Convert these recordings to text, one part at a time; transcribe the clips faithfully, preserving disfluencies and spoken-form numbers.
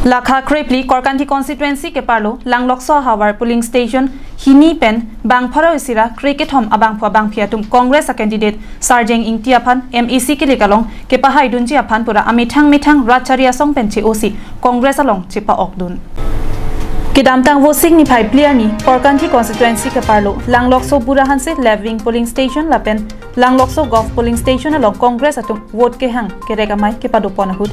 Lakha krephli Korkanthi constituency keparlo Langlokso ahavar polling station hini pen bang pharo isi ra krekethom abangphu abangphi atum Congress a candidate Sarjeng Ingti aphan M A C kelik along kepahaidunji aphan pura amethang methang rat chari asong pen che-osi Congress along chepa-okdun. Kedamtang Vosik niphai phli arni Korkanthi constituency keparlo Langlokso Bura Hanse Left Wing polling station lapen Langlokso Golf polling station along Congress atum vote kehang kerek amei kepadopon ahut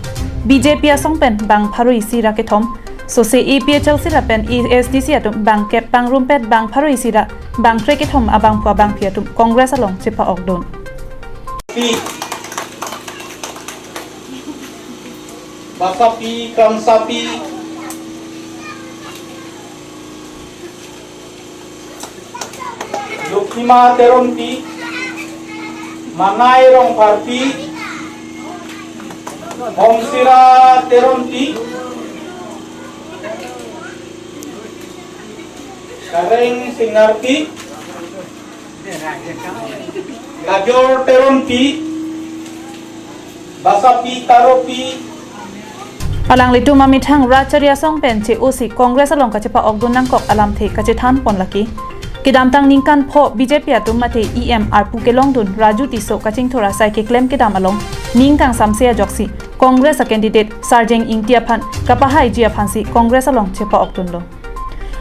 B J P asong pen bang pharo isi ra kethom, sose A P H L C lapen A S D C atum bang kep pangrumpet bang pharo isi ra bang krekethom abangphu abangphi atum Congress along chepa-okdun. Pi. Basapi, Kramsapi, Lokima Teronpi, Manai Rongpharpi, Hongsira Teronpi, Kareng Singarpi, Kajor Teronpi, Basapi Taropi. Alanglitum amethang rat chari asong pen che-osi Congress along kachepa-okdun nangkok alamthe kachethan pon lake. Kedamtang ningkan pho B J P atum mate E M arpu kelongdun Raju Tisso kachingthur asai keklem kedam along ning kangsamse ajoksi Congress a candidate Sarjeng Ingti aphan kapahaiji aphansi Congress along chepa-okdunlo.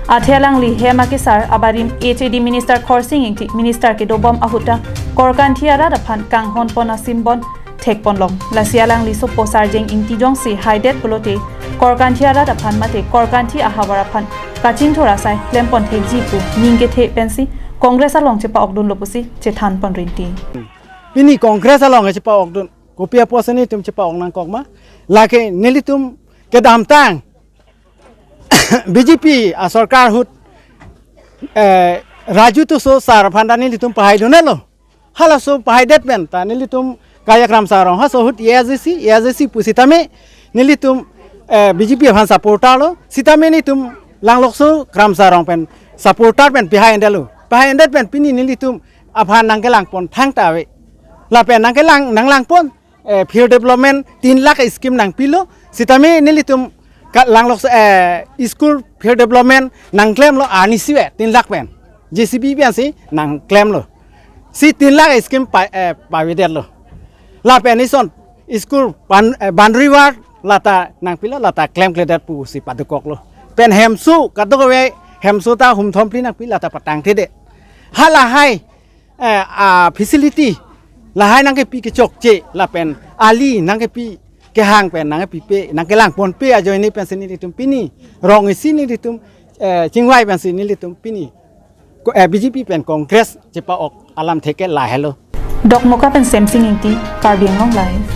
Athe alangli hem akesar abarim H A D Minister Khorsing Ingti Minister kedobom ahut ta Korkanthi arat aphan kanghon pon a-symbol thek ponlong. Lasi alangli sopo Sarjeng Ingti jongsi haidet pulote Korkanthi arat aphan mate Korkanthi ahavar aphan kachingthur asai klem pon thekji pu ning kethe pensi Congress along chepa-okdunlo pusi chethan pon rinti. Pini Congress along chepa-okdun. Kopi apotsi nelitum chepa-ok nangkok ma? Lake nelitum kedamtang B J P asorkar ahut, eh, Raju Tisso sir aphan ta nelitum pahaidunlo. Halaso pahaidet pen ta nelitum kayak Kramsa Rong haso ahut A S D C, A S D C pusitame nelitum, eh, B J P aphan supporter lo. Sitame nelitum Langlokso Kramsa Rong pen supporter pen pahaidet lo. Pahaidet pen pini nelitum aphan nangkelang pon thangta ave. Lapen nangkelang nanglang pon, eh, field development tin lakh scheme nangpilo. Sitame nelitum ka Langlokso, eh, school field development nangklemlo arnisi ave tin lakh pen. J C B pensi nangklemlo. Si tin lakh scheme pa, eh, pavedetlo. Lapen ison school ban, eh, boundary wall lata nangpilo lata klemkledet pusi padokoklo. Pen hemso kadokave hemso ta humthom phli nangpi lata patangthedet. Halahai eh, a facility lahai nangkepi kechokche lapen ali nangkepi kehang pen nangkepipe nangkelang ponpe ajoine pensi nelitum pini rong isi nelitum, eh, chingvai pensi nelitum pini ko, eh, B J P pen Congress chepa-ok alamthe ke lahelo. Dokmoka pen Semsing Ingti, Karbi Anglong Live.